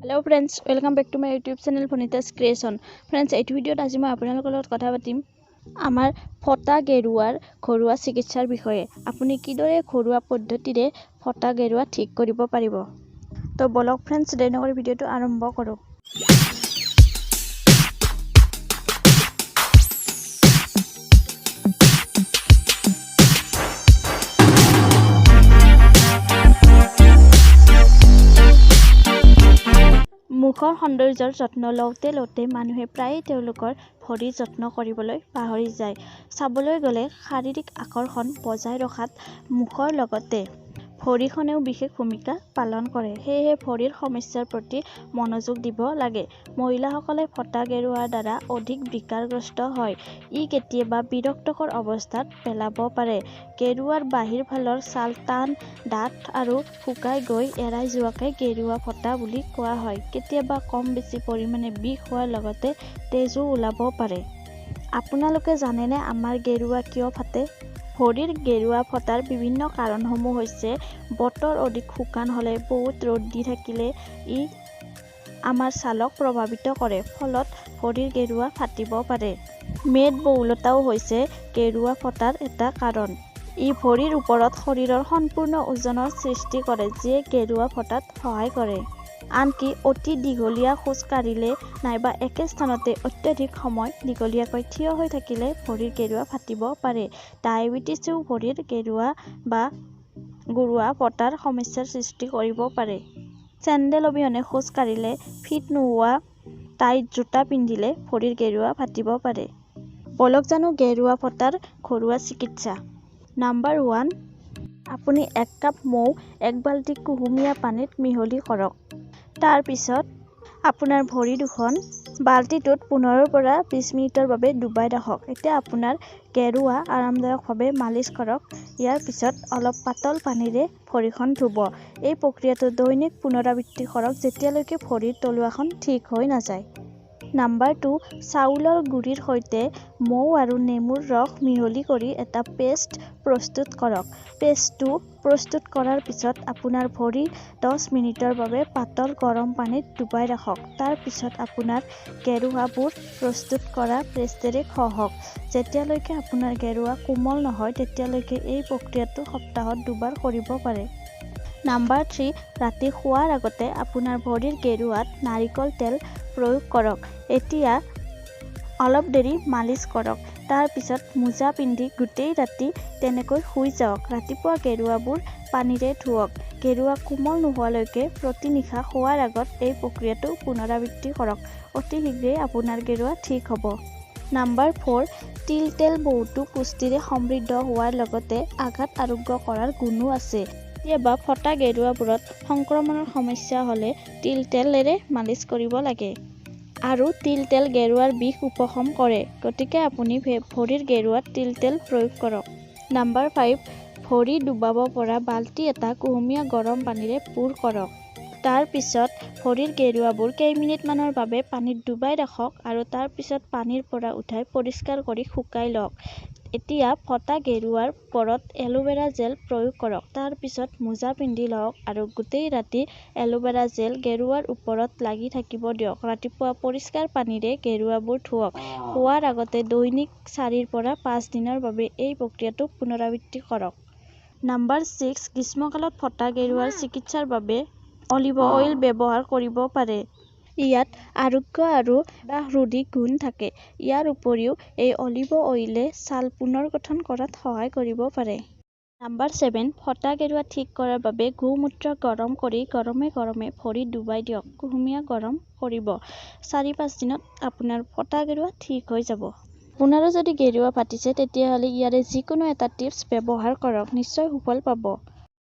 Hello friends, welcome back to my YouTube channel Bhanita's creation. Friends, এইটো ভিডিঅ'ত আজি মই আপোনালোকৰ লগত কথা পাতিম আমাৰ ফটা গেৰুৱাৰ ঘৰুৱা চিকিৎসাৰ বিষয়ে। আপুনি কিদৰে ঘৰুৱা পদ্ধতিৰে ফটা গেৰুৱা ঠিক কৰিব পাৰিব। তো বলক ফ্ৰেণ্ডছ, দেৰি নকৰি ভিডিঅ'টো আৰম্ভ কৰোঁ। মুখৰ সৌন্দৰ্যৰ যত্ন লওঁতে লওঁতে মানুহে প্ৰায়ে তেওঁলোকৰ ভৰিৰ যত্ন কৰিবলৈ পাহৰি যায়। চাবলৈ গ'লে শাৰীৰিক আকৰ্ষণ বজাই ৰখাত মুখৰ লগতে ভৰিখনেও বিশেষ ভূমিকা পালন কৰে। সেয়েহে ভৰিৰ সমস্যাৰ প্ৰতি মনোযোগ দিব লাগে। মহিলাসকলে ফটা গেৰুৱাৰ দ্বাৰা অধিক বিকাৰগ্ৰস্ত হয়। ই কেতিয়াবা বিৰক্তকৰ অৱস্থাত পেলাব পাৰে। গেৰুৱাৰ বাহিৰফালৰ ছাল টান, ডাঠ আৰু শুকাই গৈ এৰাই যোৱাকে গেৰুৱা ফটা বুলি কোৱা হয়। কেতিয়াবা কম-বেছি পৰিমাণে বিষ হোৱাৰ লগতে তেজো ওলাব পাৰে। আপোনালোকে জানেনে আমাৰ গেৰুৱা কিয় ফাটে? ভৰিৰ গেৰুৱা ফটাৰ বিভিন্ন কাৰণসমূহ হৈছে বতৰ অধিক শুকান হ'লে, বহুত ৰ'দ দি থাকিলে ই আমাৰ ছালক প্ৰভাৱিত কৰে, ফলত ভৰিৰ গেৰুৱা ফাটিব পাৰে। মেদবহুলতাও হৈছে গেৰুৱা ফটাৰ এটা কাৰণ। ই ভৰিৰ ওপৰত শৰীৰৰ সম্পূৰ্ণ ওজনৰ সৃষ্টি কৰে, যিয়ে গেৰুৱা ফটাত সহায় কৰে। আনকি অতি দীঘলীয়া খোজ কাঢ়িলে নাইবা একে স্থানতে অত্যধিক সময় দীঘলীয়াকৈ থিয় হৈ থাকিলে ভৰিৰ গেৰুৱা ফাটিব পাৰে। ডায়েবেটিছেও ভৰিৰ গেৰুৱা বা গোৰোহা ফটাৰ সমস্যাৰ সৃষ্টি কৰিব পাৰে। চেণ্ডেল অবিহনে খোজ কাঢ়িলে, ফিট নোহোৱা টাইট জোতা পিন্ধিলে ভৰিৰ গেৰুৱা ফাটিব পাৰে। বলক জানো গেৰুৱা ফটাৰ ঘৰুৱা চিকিৎসা। নাম্বাৰ 1, আপুনি 1 কাপ মৌ 1 বাল্টি কুহুমীয়া পানীত মিহলি কৰক। তাৰ পিছত আপোনাৰ ভৰি দুখন বাল্টিটোত 15ৰ পৰা 20 মিনিটৰ বাবে ডুবাই ৰাখক। এতিয়া আপোনাৰ গেৰুৱা আৰামদায়কভাৱে মালিচ কৰক। ইয়াৰ পিছত অলপ পাতল পানীৰে ভৰিখন ধুব। এই প্ৰক্ৰিয়াটো দৈনিক পুনৰাবৃত্তি কৰক যেতিয়ালৈকে ভৰিৰ তলুৱাখন ঠিক হৈ নাযায়। নাম্বাৰ 2, চাউলৰ গুড়িৰ সৈতে মৌ আৰু নেমুৰ ৰস মিহলি কৰি এটা পেষ্ট প্ৰস্তুত কৰক। পেষ্টটো প্ৰস্তুত কৰাৰ পিছত আপোনাৰ ভৰি 10 মিনিটৰ বাবে পাতল গৰম পানীত ডুবাই ৰাখক। তাৰ পিছত আপোনাৰ গেৰুৱাবোৰ প্ৰস্তুত কৰা পেষ্টেৰে ঘঁহক। যেতিয়ালৈকে আপোনাৰ গেৰুৱা কোমল নহয় তেতিয়ালৈকে এই প্ৰক্ৰিয়াটো সপ্তাহত দুবাৰ কৰিব পাৰে। নাম্বাৰ 3, ৰাতি শোৱাৰ আগতে আপোনাৰ ভৰিৰ গেৰুৱাত নাৰিকল তেল প্ৰয়োগ কৰক। এতিয়া অলপ দেৰি মালিচ কৰক। তাৰ পিছত মোজা পিন্ধি গোটেই ৰাতি তেনেকৈ শুই যাওক। ৰাতিপুৱা গেৰুৱাবোৰ পানীৰে ধুৱক। গেৰুৱা কোমল নোহোৱালৈকে প্ৰতি নিশা শোৱাৰ আগত এই প্ৰক্ৰিয়াটো পুনৰাবৃত্তি কৰক। অতি শীঘ্ৰেই আপোনাৰ গেৰুৱা ঠিক হ'ব। নাম্বাৰ 4, তিল তেল বহুতো পুষ্টিৰে সমৃদ্ধ হোৱাৰ লগতে আঘাত আৰোগ্য কৰাৰ গুণো আছে। কেতিয়াবা ফটা গেৰুৱাবোৰত সংক্ৰমণৰ সমস্যা হ'লে তিল তেলেৰে মালিচ কৰিব লাগে। আৰু তিল তেল গেৰুৱাৰ বিষ উপশম কৰে। গতিকে আপুনি ভৰিৰ গেৰুৱাত তিল তেল প্ৰয়োগ কৰক। নাম্বাৰ 5, ভৰি ডুবাব পৰা বাল্টি এটা কুহুমীয়া গৰম পানীৰে পূৰ কৰক। তাৰ পিছত ভৰিৰ গেৰুৱাবোৰ কেইমিনিটমানৰ বাবে পানীত ডুবাই ৰাখক আৰু তাৰ পিছত পানীৰ পৰা উঠাই পৰিষ্কাৰ কৰি শুকাই লওক। এতিয়া ফটা গেৰুৱাৰ ওপৰত এলোভেৰা জেল প্ৰয়োগ কৰক। তাৰ পিছত মোজা পিন্ধি লওক আৰু গোটেই ৰাতি এলোভেৰা জেল গেৰুৱাৰ ওপৰত লাগি থাকিব দিয়ক। ৰাতিপুৱা পৰিষ্কাৰ পানীৰে গেৰুৱাবোৰ ধুৱক। শোৱাৰ আগতে দৈনিক 4ৰ পৰা 5 দিনৰ বাবে এই প্ৰক্ৰিয়াটো পুনৰাবৃত্তি কৰক। নাম্বাৰ 6, গ্ৰীষ্মকালত ফটা গেৰুৱাৰ চিকিৎসাৰ বাবে অলিভ অইল ব্যৱহাৰ কৰিব পাৰে। ইয়াত আৰোগ্য আৰু প্ৰদাহৰোধী গুণ থাকে। ইয়াৰ উপৰিও এই অলিভ অইলে ছাল পুনৰ্গঠন কৰাত সহায় কৰিব পাৰে। নাম্বাৰ 7, ফটা গেৰুৱা ঠিক কৰাৰ বাবে গোমূত্ৰ গৰম কৰি গৰমে গৰমে ভৰি ডুবাই দিয়ক। কুহুমীয়া গৰম কৰিব। 4-5 দিনত আপোনাৰ ফটা গেৰুৱা ঠিক হৈ যাব। আপোনাৰো যদি গেৰুৱা ফাটিছে তেতিয়াহ'লে ইয়াৰে যিকোনো এটা টিপছ ব্যৱহাৰ কৰক, নিশ্চয় সুফল পাব।